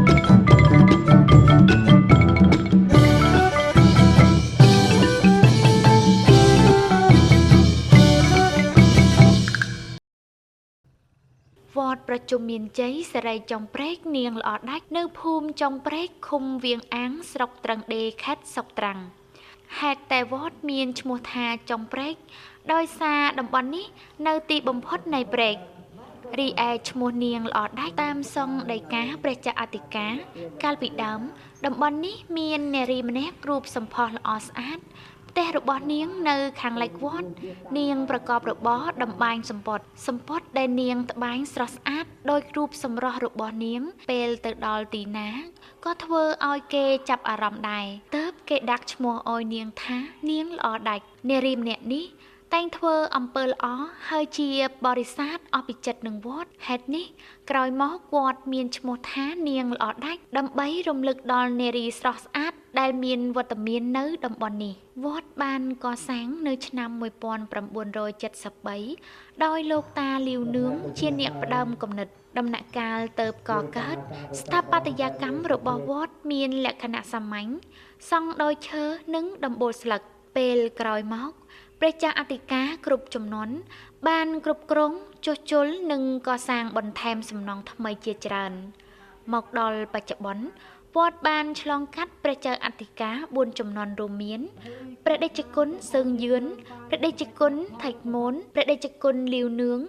វត្តប្រជុំមានជ័យសេរីចុងព្រែកនាងល្អដាច់នៅភូមិចុងព្រែកឃុំវៀងអាងស្រុកត្រឹងដេខេត្តសុកត្រាំងហេតុតែវត្តមានឈ្មោះថាចុងព្រែកដោយសារតំបន់នេះនៅទីបំផុតនៃព្រែករីឯឈ្មោះនាងល្អដាច់តាមសង្ឃដីកាព្រះចៅអធិការកាលពីដើមតំបន់នេះមាននារីម្នាក់រូបសម្ផស្សល្អស្អាតផ្ទះរបស់នាងនៅខាងលិចវត្តនាងប្រកបរបរតម្បាញសម្ពត់សម្ពត់ដែលនាងត្បាញស្រស់ស្អាតដោយរូបសម្រស់របស់នាងពេលទៅដល់ទីណាក៏ធ្វើឲ្យគេចាប់អារម្មណ៍ដែរទើបគេដាក់ឈ្មោះឲ្យនាងថានាងល្អដាច់នារីម្នាក់នេះតែងធ្វើអំពើល្អហើយជាបរិស័ទអស់ពីចិត្តនឹងវត្តហេតុនេះក្រោយមកវត្តមានឈ្មោះថានាងល្អដាច់ដើម្បីរំលឹកដល់នារីស្រស់ស្អាតដែលមានវត្តមាននៅតំបន់នេះវត្តបានកសាងនៅឆ្នាំ1973ដោយលោកតាលាវនឿងជាអ្នកផ្ដើមគំនិតដំណាក់កាលទៅកកើតស្ថាបត្យកម្មរបស់វត្តមានលក្ខណៈសាមញ្ញសង់ដោយឈើនិងដំបូលស្លឹកពេលក្រោយមកព្រះចៅអធិការគ្រប់ចំនួនបានគ្រប់គ្រងជួសជុលនិងកសាងបន្ថែមសំណង់ថ្មីជាច្រើនមកដល់បច្ចុប្បន្នវត្តបានឆ្លងកាត់ព្រះចៅអធិការ4ចំនួនរួមមានព្រះតេជគុណសឹងយឿនព្រះតេជគុណថៃមូនព្រះតេជគុណលាវនឿង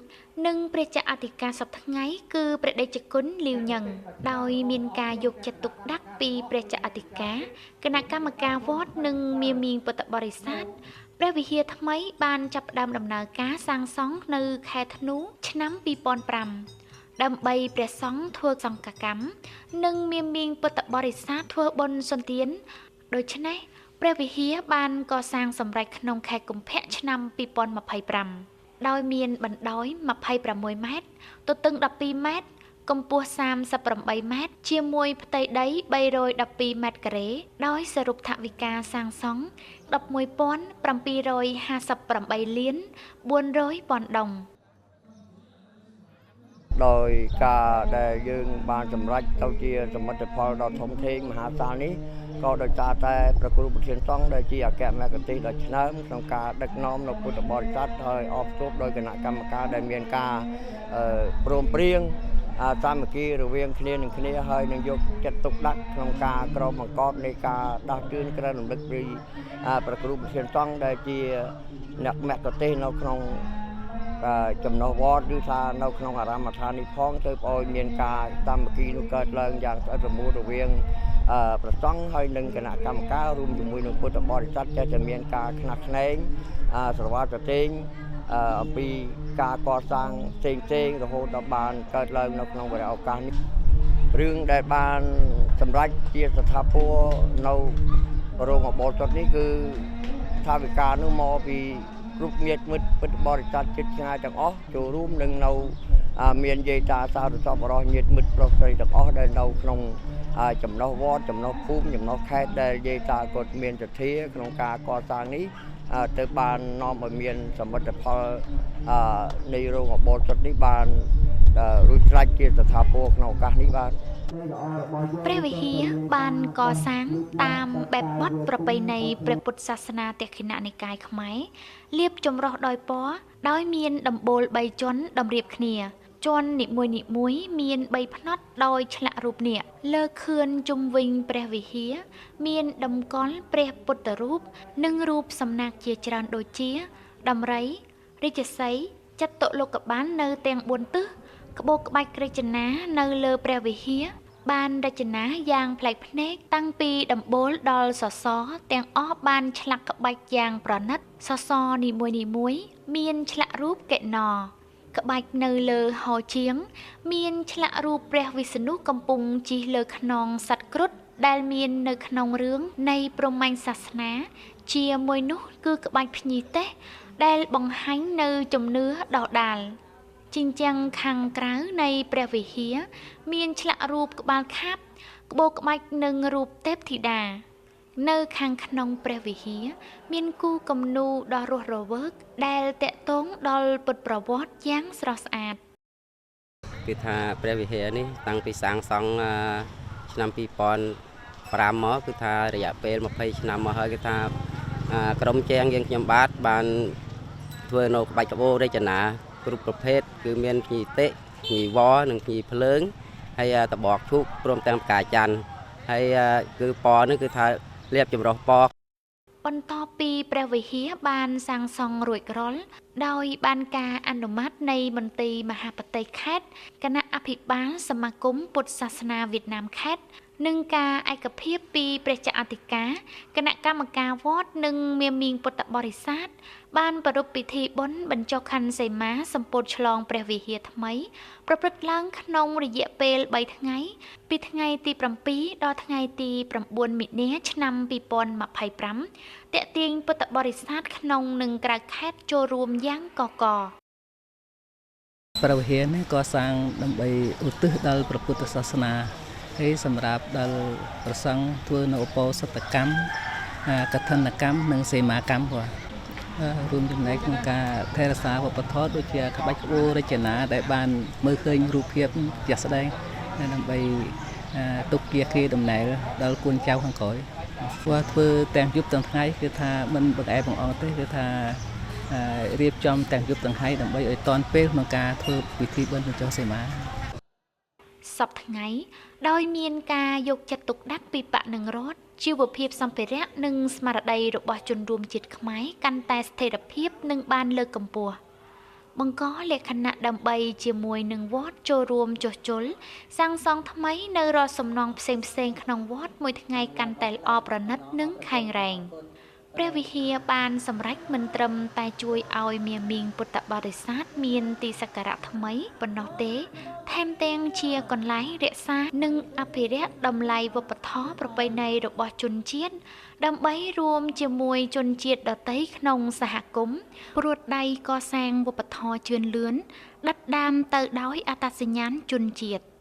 និងព្រះចៅអធិការសប្តាហ៍ថ្ងៃគឺព្រះតេជគុណលាវញឹងដោយមានការយកចិត្តទុកដាក់ពីព្រះចៅអធិការគណៈកម្មការវត្តនិងមាមីងពុទ្ធបរិស័ទព្រះវិហារថ្មីបានចាប់ផ្ដើមដំណើរការសាងសង់នៅខែធ្នូឆ្នាំ2005ដើម្បីព្រះសង្ឃធ្វើសង្ឃកម្មនិងមាមីងពុទ្ធបរិស័ទធ្វើបុណ្យសន្ទានដូច្នេះព្រះវិហារបានកសាងសម្រេចក្នុងខែកុម្ភៈឆ្នាំ2025ដោយមានបណ្ដោយ26ម៉ែត្រទទឹង12ម៉ែត្រកម្ពស់38ម៉ែត្រជាមួយផ្ទៃដី312ម៉ែត្រការ៉េដោយសរុបថវិកាសាងសង់11,758លាន400ពាន់ដុងដោយការដែលយើងបានសម្រេចទៅជាសមិទ្ធផលដ៏ធំធេងមហាសាលនេះក៏ដោយសារតែព្រះគ្រូប្រធានសង្ឃដែលជាអគ្គមគ្គុទ្ទេសក៍ដ៏ឆ្នើមក្នុងការដឹកនាំនៅពុទ្ធបរិស័ទហើយអបស្រូបដោយគណៈកម្មការដែលមានការព្រមព្រៀងសាមគ្គីរវាងគ្នានឹងគ្នាហើយនឹងយកចិត្តទុកដាក់ក្នុងការក្រមបង្កប់នៃការដាស់តឿនក្រើនរំលឹកពីព្រះគ្រូប្រធានសង្ឃដែលជាអ្នកមគ្គុទ្ទេសក៍នៅក្នុងចំណុះវត្តឬថានៅក្នុងអារាមដ្ឋាននេះផងទៅឲ្យមានការសាមគ្គីនោះកើតឡើងយ៉ាងស្អិតរមួតរវាងប្រសង់ហើយនិងគណៈកម្មការរួមជាមួយនឹងពុទ្ធបរិស័ទចេះតែមានការខ្នះខ្នែងស្រវាស្រទេងអំពីការកសាងផ្សេងៗរហូតដល់បានកើតឡើងនៅក្នុងវរៈឱកាសនេះរឿងដែលបានសម្រេចជាស្ថាពរនៅរោងអបលសុទ្ធនេះគឺថវិកានោះមកពីគ្រប់ញាតិមិត្តពុទ្ធបរិស័ទជិតឆ្ងាយទាំងអស់ចូលរួមនឹងនៅមានយាយតាសាធុសពរស់ញាតិមិត្តប្រុសស្រីទាំងអស់ដែលនៅក្នុងចំណុះវត្តចំណុះភូមិចំណុះខេត្តដែលយាយតាគាត់មានសទ្ធាក្នុងការកសាងនេះទៅបាននាំឲ្យមានសមិទ្ធផលនៃរោងអបលសុទ្ធនេះបានរួចស្រេចជាស្ថាពរក្នុងឱកាសនេះបាទព្រះវិហារបានកសាងតាមបែបបទប្រពៃណីព្រះពុទ្ធសាសនាទក្ខិណនិកាយខ្មែរលាបចម្រុះដោយពណ៌ដោយមានដំបូល3ជាន់តម្រៀបគ្នាជាន់នីមួយៗមាន3ផ្នត់ដោយឆ្លាក់រូបនាគលើខឿនជុំវិញព្រះវិហារមានតម្កល់ព្រះពុទ្ធរូបនិងរូបសំណាកជាច្រើនដូចជាដំរីរាជសីហ៍ចតុលោកបាលនៅទាំង4ទិសក្បូរក្បាច់រចនានៅលើព្រះវិហារបានរចនាយ៉ាងប្លែកភ្នែកតាំងពីដំបូលដល់សសរទាំងអស់បានឆ្លាក់ក្បាច់យ៉ាងប្រណិតសសរនីមួយៗមានឆ្លាក់រូបកិណរក្បាច់នៅលើហោជាងមានឆ្លាក់រូបព្រះវិស្ណុកំពុងជិះលើខ្នងសត្វគ្រុឌដែលមាននៅក្នុងរឿងនៃព្រហ្មញ្ញសាសនាជាមួយនោះគឺក្បាច់ភ្ញីទេសដែលបង្ហាញនៅជំនឿដោះដាលជញ្ជាំងខាងក្រៅនៃព្រះវិហារមានឆ្លាក់រូបក្បាលខាបក្បូរក្បាច់និងរូបទេពធីតានៅខាងក្នុងព្រះវិហារមានគូគំនូរដ៏រស់រវើកដែលតកតងដល់ពុទ្ធប្រវត្តិយ៉ាងស្រស់ស្អាតគឺថាព្រះវិហារនេះតាំងពីសាងសង់ ឆ្នាំ2005មកគឺថារយៈពេល20ឆ្នាំមកហើយគឺថាក្រុមជាងយើងខ្ញុំបាទបានធ្វើនៅក្បាច់ក្បូររចនាគ្រប់ប្រភេទគឺមានភ្ញីតិភ្ញីវនិងភ្ញីភ្លើងហើយតបកឈូកព្រមទាំងផ្កាច័ន្ទហើយគឺពណ៌នេះគឺថាលាបចម្រុះពណ៌បន្ទាប់ពីព្រះវិហារបានសាងសង់រួចរាល់ដោយបានការអនុម័តនៃមន្ទីរមហាបតីខេត្តគណៈអភិបាលសមាគមពុទ្ធសាសនាវៀតណាមខេត្តនិងការឯកភាពពីព្រះចៅអធិការគណៈកម្មការវត្តនិងមាមីងពុទ្ធបរិស័ទបានប្រារព្ធពិធីបុណ្យបញ្ចុះខណ្ឌសីមាសម្ពោធឆ្លងព្រះវិហារថ្មីប្រព្រឹត្តឡើងក្នុងរយៈពេល3ថ្ងៃពីថ្ងៃទី7ដល់ថ្ងៃទី9មិនិនាឆ្នាំ2025ទាក់ទាញពុទ្ធបរិស័ទក្នុងនិងក្រៅខេត្តចូលរួមយ៉ាងកកព្រះវិហារនេះកសាងដើម្បីឧទ្ទិសដល់ព្រះពុទ្ធសាសនាហើយសម្រាប់ដល់ព្រះសង្ឃធ្វើនៅឧបោសថកម្មកឋិនកម្មនិងសីមាកម្មផងរួមចំណែកក្នុងការថែរក្សាវប្បធម៌ដូចជាក្បាច់ក្បូររចនាដែលបានមើលឃើញរូបភាពជាក់ស្ដែងដើម្បីទុកជាគេដំណែលដល់កូនចៅខាងក្រោយព្រោះធ្វើទាំងយប់ទាំងថ្ងៃគឺថាមិនបង្អែបង្អង់ទេគឺថារៀបចំទាំងយប់ទាំងថ្ងៃដើម្បីឲ្យទាន់ពេលក្នុងការធ្វើពិធីបុណ្យបញ្ចុះសីមាសប្តាហ៍ថ្ងៃដោយមានការយកចិត្តទុកដាក់ពីបកនឹងរដ្ឋជីវភាពសម្ភារៈនិងស្មារតីរបស់ជនរួមជាតិខ្មែរកាន់តែស្ថិរភាពនិងបានលើកកម្ពស់បង្កលក្ខណៈដើម្បីជាមួយនឹងវត្តចូលរួមចុះជុលសាងសង់ថ្មីនៅរាល់សំណង់ផ្សេងៗក្នុងវត្តមួយថ្ងៃកាន់តែល្អប្រណិតនិងខែងរែងព្រះវិហារបានសម្រេចមិនត្រឹមតែជួយឲ្យមាមីងពុទ្ធបរិស័ទមានទីសក្ការៈថ្មីប៉ុណ្ណោះទេថែមទាំងជាកន្លែងរក្សានិងអភិរក្សតម្លៃវប្បធម៌ប្រពៃណីរបស់ជនជាតិដើម្បីរួមជាមួយជនជាតិដទៃក្នុងសហគមន៍ព្រួតដៃកសាងវប្បធម៌ជឿនលឿនដិតដាមទៅដោយអត្តសញ្ញាណជនជាតិ។